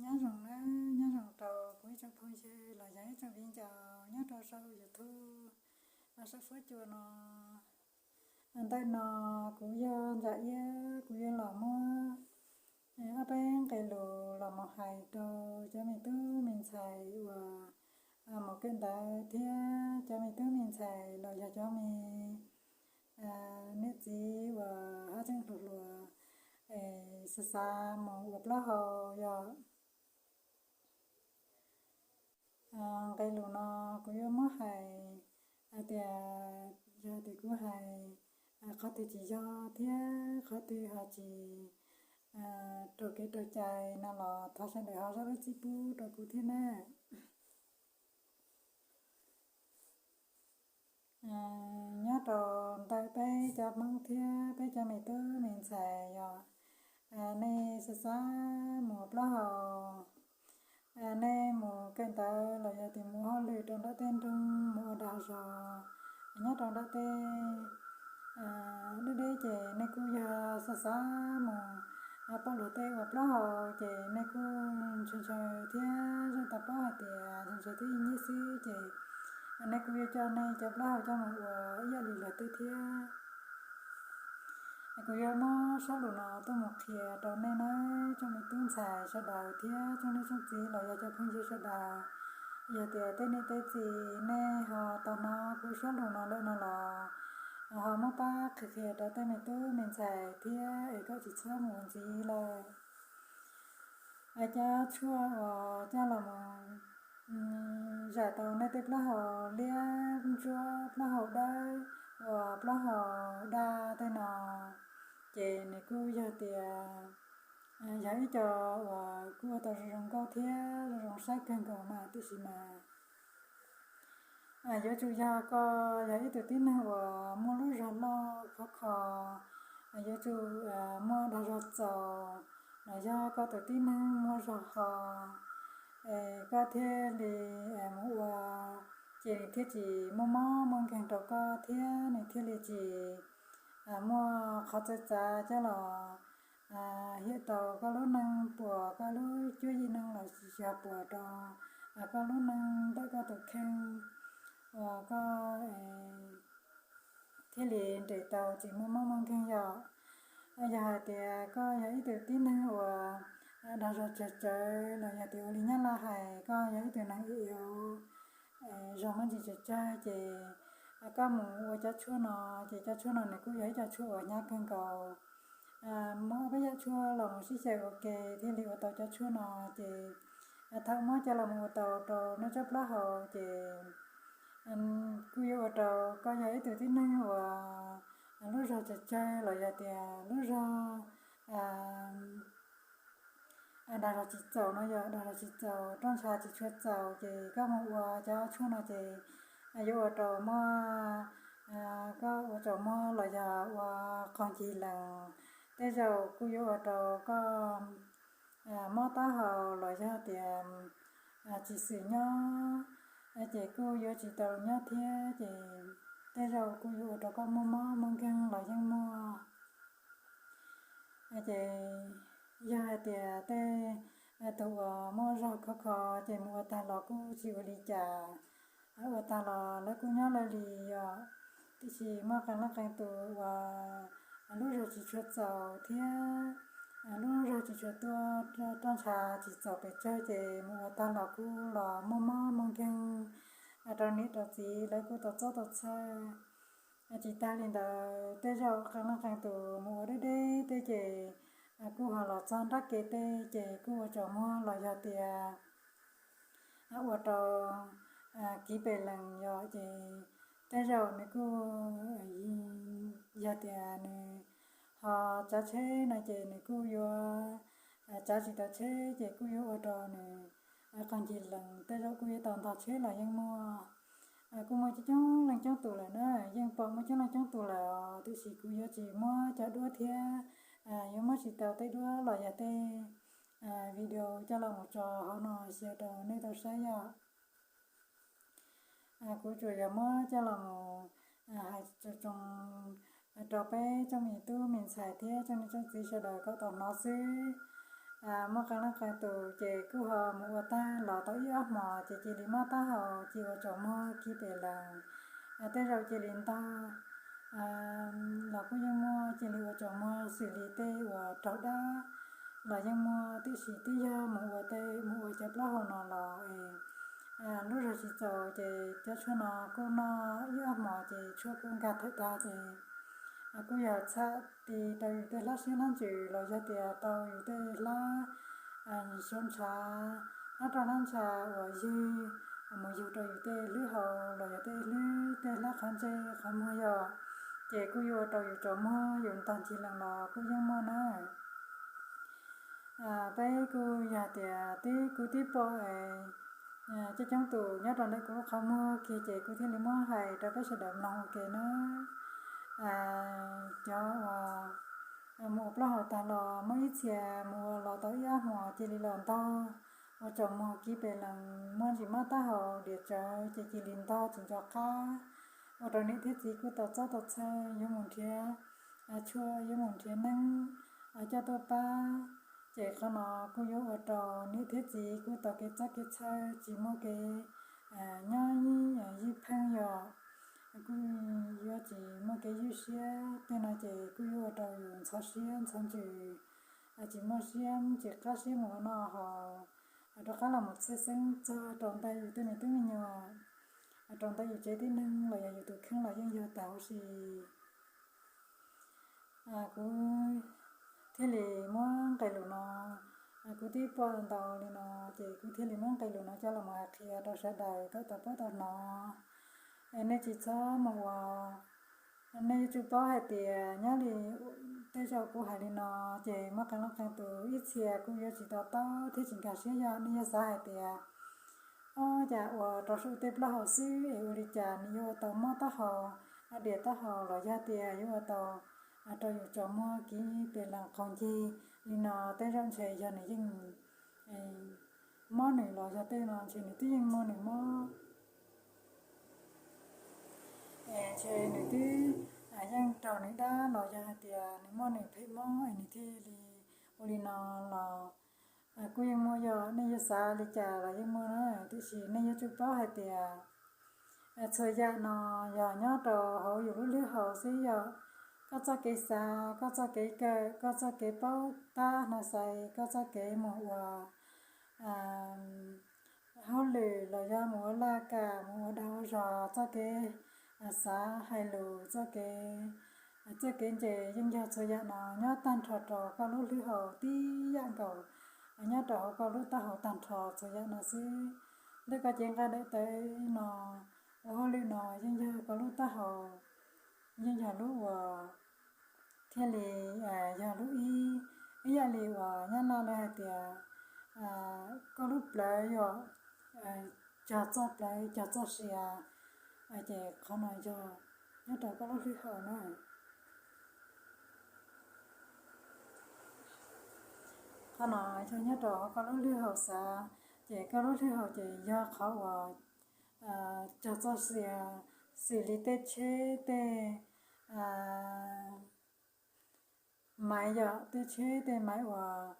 Nyob zoo nawb, nyob zoo rau kuv ib tsoom phooj ywg los yog ib tsoom viv ncaus nyob rau saum YouTube, saum fuab cua no. Ntawm no kuv yog Ntsa Iab, kuv yuav los muab ob peb nqe lus los mus hais rau cov me tub me ntxhais uas mus kawm ntawv thiab cov me tub me ntxhais los yog cov me niam txiv uas haj tseem hluas hluas, xav xav mus ua plaub hau yog nqe lus no kuv yuav muab hais hais tias, yog tias kuv hais qhov twg tsis yog thiab qhov twg ho tsis raug kev raug cai no los thov sawv daws ho zam lub txim pub rau kuv thiab na. Nyob rau ntawm peb cov Hmoob thiab peb cov me tub me ntxhais yog nej xav xav mus plaub hau, nej mus kawm ntawv los yog tias mus hauj lwm rau nram tej nroog mus ua dag zog nyob rau nram tej deb deb ces nej kuj yog xav xav mus pom luag tej ua plaub hau ces nej kuj ntshaw ntshaw thiab zoo tau paub hais tias ntshaw ntshaw thiab ib nyiab xwb ces nej kuj yuav coj nej cov plaub hau coj mus ua ib yam li luag tej thiab. Kuv yuav muab sab lus no tuaj mus qhia rau nej nawb tsoom me tub ntxhais sawv daws thiab tsoom niam tsoom txiv los yog cov phooj ywg sawv daws. Yog tias tej niam tej txiv nej ho tau hnov kuv sab lus no lawm no los ho muab pab qhia qhia rau tej me tub me ntxhais thiab es kom tsis txhob mus ua ntxiv lawm. Cov tshuaj uas coj los mus zais tau nej tej plaub hau liab ntsuab, plaub hau dawb, uas plaub hau daj tej no, ces nws kuj yog tias yog ib co uas kuj ua tau zoo zoo nkauj thiab zoo zoo saib kawg nkaus mas tiam sis mas yuav tsum yog koj yog ib tug tib neeg uas muaj lub zog loj khov kho, yuav tsum muaj dag zog txaus, los yog koj tus tib neeg muaj zog ho, koj thiaj li mus ua, ces nws thiaj tsis muaj mob muaj nkeeg rau koj thiab nws thiaj li tsis muaj qhov txawv txav coj los hiam tau koj lub neej, puas koj lub cuab yig neej los sis yog puas rau koj lub neej ntawm koj tus kheej uas koj thiaj li nres tau tsis muaj mob muaj nkeeg yom. Yog hais tias koj yog ib tug tib neeg uas dag zog tsawg tsawg los yog tias ua li Nyab Laj hais koj yog ib tug neeg ib yau zog muaj ntsis tsawg tsawg ces koj mus ua cov tshuaj no, ces cov tshuaj no nws kuj yog ib co tshuaj uas hnyav kawg nkaus. Muab ob peb yam tshuaj los mus sib xyaw ua ke thiaj li ua tau cov tshuaj no, ces thaum muab coj los mus ua tau rau nej tsob plaub hau ces kuj yuav ua rau koj yog ib tug tib neeg uas lub zog tsawg tsawg los yog tias lub zog dag zog tsis txaus no yog dag zog tsis txaus, roj ntsha tsis tshua txaus, ces koj mus ua cov tshuaj no ces yuav ua rau muaj, koj ua tsaus muag los yog ua qaug ncig lees, tej zaum kuj yuav ua rau koj mob taub hau los yog tias tsis xwm nyob, ces kuj yuav tsis tau nyob thiab, ces tej zaum kuj yuav ua rau koj muaj mob muaj nkeeg los yeej muaj. Ces yog hais tias tej tus uas muaj zog khov kho ces mus ua tag los kuj tsis ua li cas, ua tag los lawv kuj nyob lawv li yom. Tiam sis muaj qee leej qee tus uas lub zog tsis tshua txaus thiab lub zog tsis tshua tuaj, roj ntsha tsis txaus pes tsawg ces mus ua tag los kuj los muaj mob muaj nkeeg rau niam rau txiv lawv kuj tau txob tau txhawj. Tsis tag li ntawd tej zaum qee leej qee tus mus ua deb deb tej ces kuj ho los txog nrab kev tej ces kuj ua tsaus muag los yog tias ua rau kiv pes lees yom, ces tej zaum nws kuj yog tias nws ho tsav tsheb no ces nws kuj yuav tsav tsis tau tsheb ces kuj yuav ua rau nws qaug ncig lees, tej zaum kuj yuav tau ntog tsheb los yeej muaj. Kuj muaj coob coob leej coob tus lawm na, yeej pom muaj coob leej coob tus lawm os, tiam sis kuv yuav tsis muab cov duab thiab yuav muab tsis tau tej duab los yog tej video coj los mus tso hauv no xyaw rau nej tau saib yom. Kuv tsuas yog muab coj los mus hais tso tsoo rau peb tsoom me tub me ntxhais thiab tsoom niam tsoom txiv sawv daws kom tau hnov xwb. Muaj qee leej qee tus ces kuj ho mus ua tag los tau ib ob hmos ces cia li mob taub hau, cia li ua tsaus muag kiv pes lees, tej zaum cia li ntog los kuj yeej muaj, cia li ua tsaus muag xws li tej uas raug dab los yeej muaj, tiam sis twb yog mus ua tej, mus ua cov plaub hau no los lub zog tsis txaus ces cov tshuaj no kuj noj ib ob hmos ces tshuaj kuj nkag thawm tag ces kuj yog txham ti rau yus tej hlab siab hlab ntsws los yog tias rau yus tej hlab sab ntshav, hlab roj hlab ntsha uas ywg mus yug rau yus tej hlwb hau los yog tej hlwb, tej hlab qhov ntsej qhov muag yom, ces kuj yuav ua rau yus tsaus muag, yus ntog ncig lees los kuj yeej muaj na. Peb kuj yog tias tib, kuv twb pom coob coob tus nyob rau ntawm kuv lub qhov muag kiag ces kuv thiaj li muab hais rau peb sawv daws mloog ua ke na. Cov uas mus ua plaub hau tag los muaj ib txhia mus ua los tau ib ob hmos cia li los ntog, ua tsaus muag kiv pes lees, muaj ntsis mob taub hau diav tsawv ces cia li ntog tsis nco qab, ua rau niam thiab txiv kuj tau txob tau txhawj yuav mus nrhiav tshuaj, yuav mus nrhiav neeb coj tuaj pab. Ces qhov no kuj yuav ua rau niam thiab txiv kuj tau kev txob kev txhawj, tsis muaj kev nyob ywj pheej yom, kuj yuav tsis muaj kev ywj siab tej no ces kuj yuav ua rau yus ntxhov siab ntxhov ntsws, tsis muaj siab tsis qab siab mus ua noj haus, rov qab los mus txhawj xeeb txog rau ntawm yus tej me tub me nyuam, rau ntawm yus tsev tib neeg los yog yus tus kheej los yeej yog tas huv si. Kuv thiaj li muab nqe lus no, kuv twb pom ntau li no, ces kuv thiaj li muab nqe lus no coj los mus hais qhia rau sawv daws kom tau paub tau hnov. Es nej tsis txhob mus ua, nej yuav tsum paub hais tias nyob li tej zaum kuv hais li no, ces muaj qee leej qee tus ib txhia kuj yuav tsis to taub thiab tsis nkag siab yog nej yuav xav hais tias, o, cas ua rau saum tej plaub hau xwb es ua li cas nws yuav ua tau mob taub hau, diav taub hau los yog tias yuav ua tau rau yus tsaus muag kiv pes lees qaug ncig li no, tej zaum ntshe yog nws yeej mob nws los yog tej no ntshe nws twb yeej muaj nws mob, ntshe nws twb yeej raug nws dab los yog hais tias nws muaj nws phem mob es nws thiaj li ua li no los kuj yeej muaj yom. Nej yuav xav li cas los yeej muaj na, tiam sis nej yuav tsum paub hais tias txhua yam no yog nyob rau hauv yus lub hlwb hau xwb yom. Koj txoj kev xav, koj txoj kev kawm, koj txoj kev paub tab hno xais, koj txoj kev mus ua hauj lwm los yog mus ua laj kam, mus ua dag ua zog, txoj kev xav hais lus, txoj kev, txoj kev ntse, yeej yog txhua yam no nyob tag nrho rau koj lub hlwb hau tib yam nkaus, nyob rau hauv koj lub taub hau tag nrho txhua yam no xwb. Ntawm koj cev nqaij daim tawv no, ua hauj lwm no yeej yog koj lub taub hau, yeej yog lub uas thiaj li yog lub ib, ib yam li uas nyab laj lawv hais tias koj lub plawv yog cog txoj plawv cog txoj sia, ces qhov no yog nyob rau koj lub hlwb hau na. Qhov no yog nyob rau hauv koj lub hlwb hau xav, ces koj lub hlwb hau ces yog qhov uas cog txoj sia, xws li tej tsheb tej maiv yom, tej tsheb tej maiv uas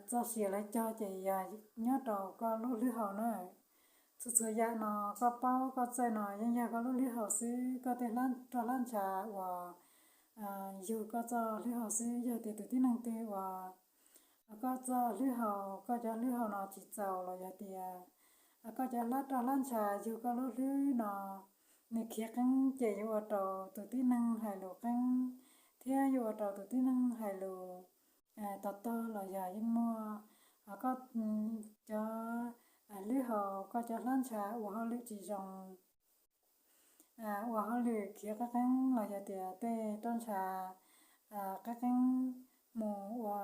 txoj sia lawv cog ces yog nyob rau koj lub hlwb hau na. Txhua txhua yam no koj paub koj txawj no yeej yog koj lub hlwb hau xwb, koj tej roj hlab ntsha uas yug koj txoj hlwb hau xwb. Yog tias tus tib neeg twg uas koj txoj hlwb hau, koj cov hlwb hau no tsis txaus los yog tias koj cov hlab roj hlab ntsha yug koj lub hlwb no nws khiav qeeb ces yuav ua rau tus tib neeg hais lus qeeb thiab yuav ua rau tus tib neeg hais lus tog tog los yog yeej muaj. Ho koj cov hlwb hau, koj cov hlab ntsha ua hauj lwm tsis zoo, ua hauj lwm khiav qeeb qeeb los yog tias tej roj ntsha qeeb qeeb mus ua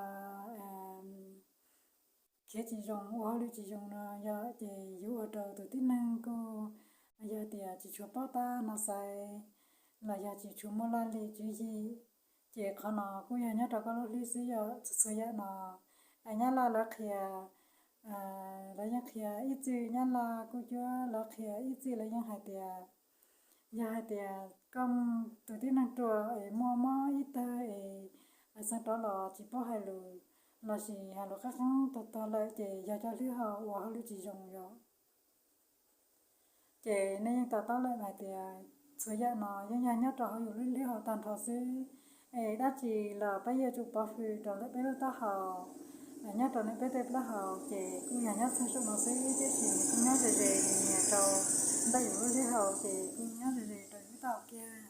khiav tsis zoo, ua hauj lwm tsis zoo no yog ces yuav ua rau tus tib neeg kuj yog tias tsis tshua paub tab no xaiv los yog tsis tshua muaj laj lim tswv yim. Ces qhov no kuj yog nyob rau koj lub hlwb xwb yom. Txhua txhua yam no nyab laj lawv qhia, lawv yeej qhia ib txwm, nyab laj kuj cuab lawv qhia ib txwm, lawv yeej hais tias yog hais tias koj tus tib neeg ruam es muaj mob ib tawg es xeev rov los tsis paub hais lus, lossis hais lus qab qeeb tag tag lawm ces yog cov hlwb hau ua hauj lwm tsis zoo yom. Ces nej yeej to taub lawm hais tias txhua yam no yeej yog nyob rau hauv yus lub hlwb hau tag nrho xwb. Es dab tsi los peb yuav tsum pov hwm rau ntawm peb lub taub hau, nyob rau nej peb tej plaub hau ces kuj yog nyob txog saum no xwb, tiam sis nws kuj nyob ze ze nyias rau ntawm yus lub hlwb hau ces kuj nyob ze ze rau yus lub taub hau kiag.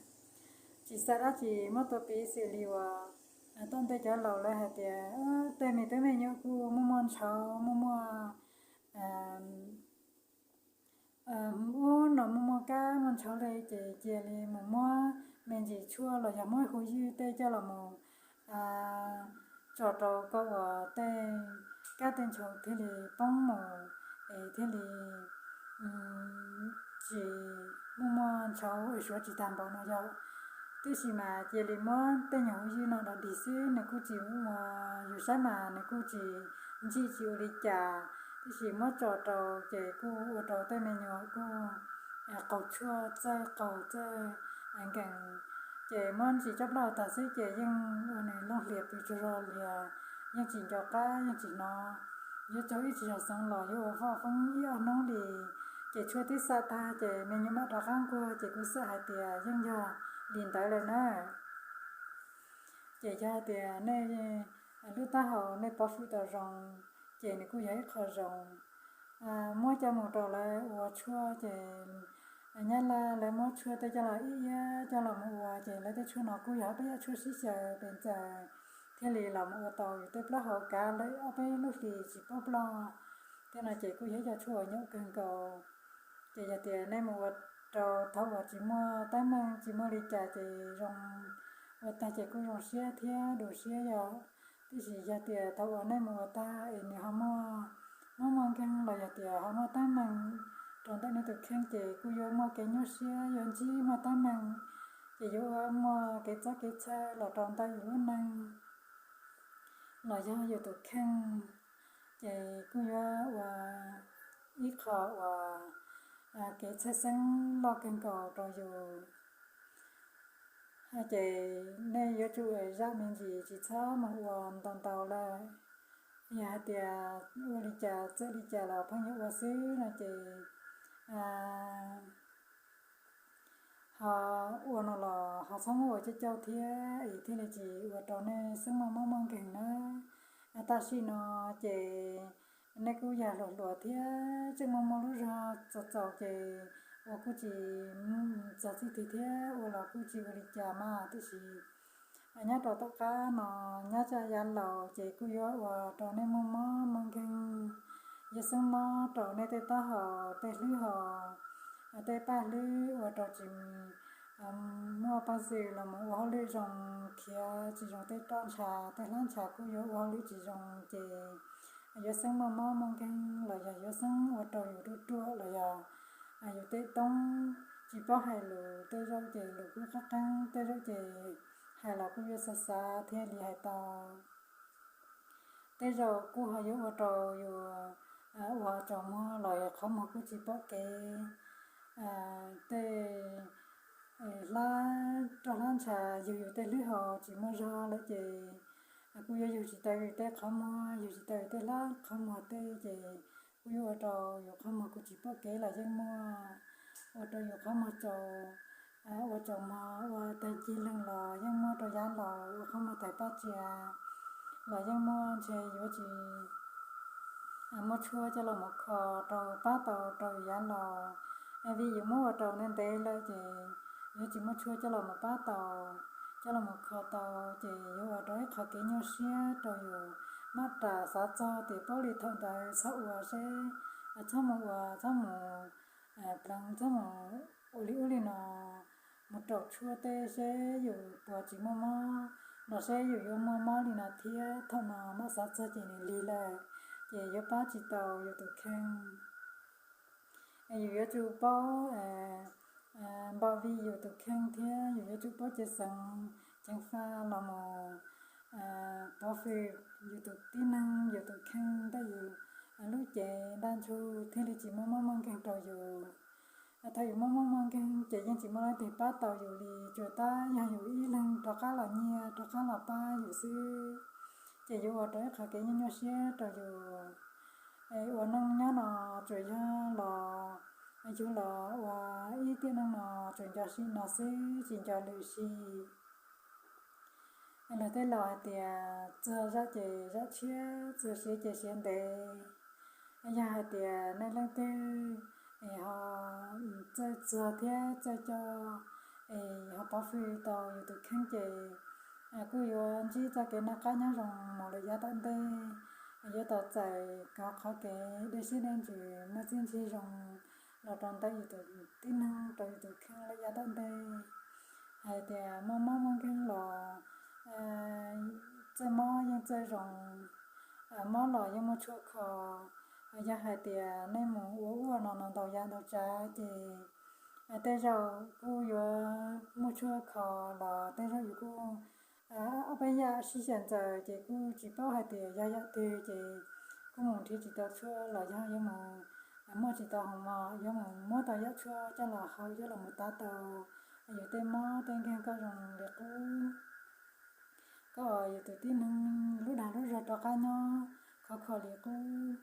Tsis xav dab tsi muab tua piv xws li uas tom ntej cov laus lawv hais tias tej me tub me nyuam kuj muaj muaj ntshauv, muaj muaj ub no muaj muaj kab muaj ntshauv li ces cia li mus muab me ntsis tshuaj los yog muab huv ywg tej coj los mus tso rau kom uas tej kab tej ntshauv thiaj li poob mus es thiaj li tsis muaj muaj ntshauv es suav tsis tag npaum no yog. Tiam sis mas cia li muab tej nyuag huv ywg no dog dig xwb, nws kuj tsis ua, yus saib mas nws kuj tsis ntsij tsis ua li cas, tiam sis muab tso rau ces kuj ua rau tej me nyuam kuj qaug tshuaj txawj qaug txawj nkees. Ces muab ntsis coj plaub tag xwb ces yeej ua nws looj hlias pw tsaug zog li, yeej tsis nco qab yeej tsis hnov. Yuav tsaug ib tsis zog xeev los yuav ua foj foob ib ob hnub li, ces tshuaj twb xam tag ces me nyuam mam rov qab nquag ces kuj xav hais tias yeej yog li ntawd lawm na. Ces yog hais tias nej lub taub hau nej pov hwm tau zoo ces nws kuj yog ib qho zoo. Muab coj mus rau lawv ua tshuaj ces nyab laj lawv muab tshuaj tej coj los ib iab coj los mus ua ces lawv tej tshuaj no kuj yog ob peb yam tshuaj sib xyaw pes ntxaws thiaj li los mus ua tau yus tej plaub hau kav lawm ob peb lub hlis tsis paub ploj. Tej no ces kuj yog ib co tshuaj uas nyuaj kawg nkaus. Ces yog tias nej mus ua rau thaum uas tsis muaj teeb meem tsis muaj li cas ces zoo, ua tag ces kuj zoo siab thiab dua siab yog. Tiam sis yog tias thaum uas nej mus ua tag es nws ho muaj mob muaj nkeeg los yog tias ho muaj teeb meem rau ntawm nej tus kheej ces kuj yuav muaj kev nyuaj siab yuav ntsib muaj teeb meem, ces yuav muaj kev txob kev txhawj los rau ntawm yus lub neej los yog yus tus kheej, ces kuj yuav ua ib qho uas kev txhawj xeeb loj kawg nkaus rau yus. Ces nej yuav tsum zam me ntsis tsis txhob mus ua ntau ntau lawm. Yog hais tias ua li cas txawm li cas los pheej yuav ua xwb no ces ho ua no los ho txhob muab ua coob coob thiab es thiaj li tsis ua rau nej xeeb muaj mob muaj nkeeg na. Tam sim no ces nej kuj yog hluas hluas thiab tseem muaj muaj lub zog txaus txaus ces ua kuj tsis txog txij twg thiab ua los kuj tsis ua li cas mas, tiam sis nyob rau tom qab no nyob tsam yav laus ces kuj yuav ua rau nej muaj mob muaj nkeeg, yuav xeeb mob rau nej tej taub hau, tej hlwb hau, tej paj hlwb ua rau tsis muaj peev xwm los mus ua hauj lwm zoo, khiav tsis zoo tej roj ntsha tej hlab ntsha kuj yuav ua hauj lwm tsis zoo ces yuav xeeb muaj mob muaj nkeeg los yog yuav xeeb ua rau yus ruam ruam los yog yus tej toob tsis paub hais lus, tej zaum ces lus kuj qab qeeb, tej zaum ces hais los kuj yuav xav xav thiaj li hais tau. Tej zaum kuj ho yuav ua rau yus ua tsaus muag los yog qhov muag kuj tsis pom kev, tej hlab roj hlab ntsha yug yus tej hlwb hau tsis muaj zog lawm ces kuj yuav yug tsis tau yus tej qhov muag, yug tsis tau yus tej hlab qhov muag tej ces kuj yuav ua rau yus qhov muag kuj tsis pom kev los yeej muaj, ua rau yus qhov muag tsaus, ua tsaus muag ua tag cig leeg los yeej muaj, rau yav laus ua qhov muag tawg paj tsia los yeej muaj, ntshe yuav tsis muaj tshuaj coj los mus kho rau pab tau rau yav laus, vim yus muab ua rau ntev ntev lawm ces yuav tsis muaj tshuaj coj los mus pab tau, coj los mus kho tau, ces yuav ua rau ib qho kev nyuaj siab rau yus. Maj ras xav txog tias paub li thaum ntawd txhob ua seb, txhob mus ua, txhob mus pleev, txhob mus ua li ub li no, mus raum tshuaj tej seb yus puas tsis muaj mob, los seb yus yuav muaj mob li no thiab. Thaum no maj xav txog ces nws lig lawm, ces yuav pab tsis tau yus tus kheej. Yus yuav tsum paub npaum li yus tus kheej thiab yus yuav tsum paub ceev xeev, ceev faj los mus pov hwm yus tus tib neeg, yus tus kheej ntawm yus lub cev ntaj ntsug thiaj li tsis muaj mob muaj nkeeg rau yus. Thaum yus muaj mob muaj nkeeg ces yeej tsis muaj leej twg pab tau yus li, tsuas tab yog yus ib leeg rov qab los nyiag, rov qab los pab yus xwb. ces yuav ua rau ib qhov kev nyuaj nyuaj siab rau yus. Ua neej nyob no tsuas yog los yug los ua ib tiam neej no tsuas nco sim no xwb tsis nco lwm sim. Luag tej laus hais tias txog zaj ces zaj tshiab, txog siav ces siav ntev. Yog hais tias nej leej twg ho txawj txog thiab txawj coj es ho pov hwm tau yus tus kheej ces kuj yuav ntsib txoj kev noj qab nyob zoo mus lawm yav tom ntej. Yuav tau txais kov qhov kev dej siab dej ntsws muaj txiaj ntsig zoo los rau ntawm yus tus tib neeg rau yus tus kheej lawm yav tom ntej. Hais tias muaj mob muaj nkeeg los txawj mob yeej txawj zoo, mob los yeej muaj tshuaj kho. Yog hais tias nej mus ua ua no no ntau yam ntau tsav ces tej zaum kuj yuav muaj tshuaj kho los tej zaum yus kuj ob peb yam sib xyaw ntxaws ces kuj tsis paub hais tias yog yam twg ces kuj mus nrhiav tsis tau tshuaj los yog yuav mus muaj tsis tau hoo mom yuav mus muab tau yam tshuaj coj los haus coj los mus tav tau yus tej mob tej nkeeg kom zoo li qub, kom yus tus tib neeg lub dag lub zog rov qab nyob khov kho li qub,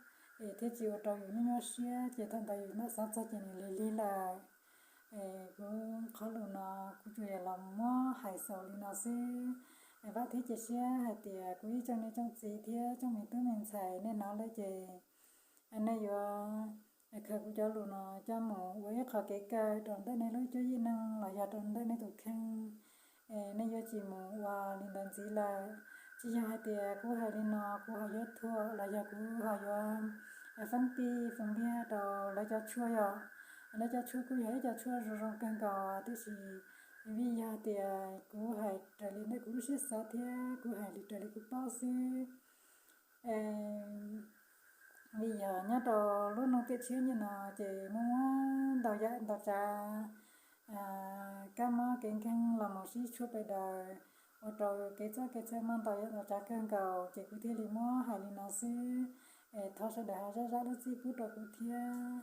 es thiaj tsis ua rau yus nyuaj nyuaj siab ces thaum ntawd yus mam xav txog ces nws lig lig lawm. Kuv qhov lus no kuv tsuas yog los muab hais xaus li no xwb. Vam thiab cia siab hais tias kuv ib tsoom niam tsoom txiv thiab tsoom me tub me ntxhais nej hnov lawm ces nej yuav khaws kuv cov lus no coj mus ua ib qho kev kawm rau ntawm nej lub cuab yim neej los yog rau ntawm nej tus kheej. Nej yuav tsis mus ua li ntawd ntxiv lawm. Tsis yog hais tias kuv hais li no kuv ho yuav thuam los yog kuv ho yuav fab tij foos ntiag rau lawv cov tshuaj yom. Lawv cov tshuaj kuj yog ib co tshuaj zoo zoo kawg nkaus tiam sis vim yog tias kuv hais raws li ntawm kuv lub siab xav thiab kuv hais li raws li kuv paub xwb. Vim yog nyob rau lub neej tiam tshiab nyiaj no ces muaj muaj ntau yam ntau tsav, kab mob kev nkeeg los mus sib tshuaj pes daws, ua rau kev txoj kev txhawj muaj ntau yam ntau tsav kawg nkaus ces kuv thiaj li muab hais li no xwb. Es thov sawv daws ho zam zam lub txim pub rau kuv thiab.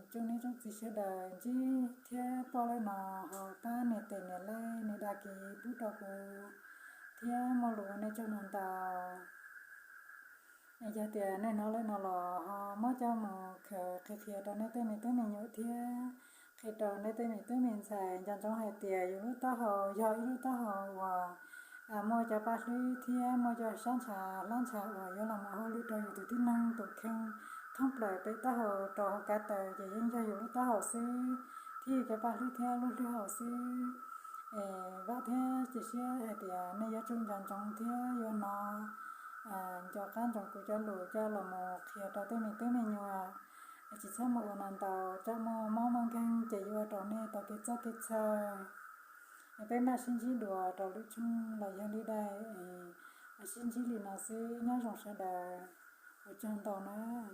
Tsoom niam tsoom txiv sawv daws ntsib thiab pom lawm no ho pab nias tes nias like nias dag kiv pub rau kuv thiab muaj lus ua nej tsaug ntau ntau. Yog tias nej hnov lawm no los ho muab coj mus khaws qhia qhia rau nej tej me tub me nyuam thiab qhia rau nej tej me tub me ntxhais. Nco ntsoov hais tias yus lub taub hau yog ib lub taub hau uas muaj cov paj hlwb thiab muaj cov sab ntsha hlab ntsha uas yuav los mus hauj lwm rau yus tus tib neeg tus kheej thoob plaws pem taub hau rau hauv kav taws ces yeej yog yus lub taub hau xwb thiab yus cov paj hlwb thiab lub hlwb hau xwb. Es vam thiab cia siab hais tias nej yuav tsum nco ntsoov thiab yuav hnov, nco qab ntsoov kuv cov lus coj los mus qhia rau tej me tub me nyuam. Tsis txhob mus ua no ntau, tsam muaj mob muaj nkeeg ces yuav ua rau nej tau kev txob kev txhawj. Peb mam sib ntsib dua rau lwm tshooj los yog lwm daim. Sib ntsib li no xwb, nyob zoo sawv daws, ua tsaug ntau nawb.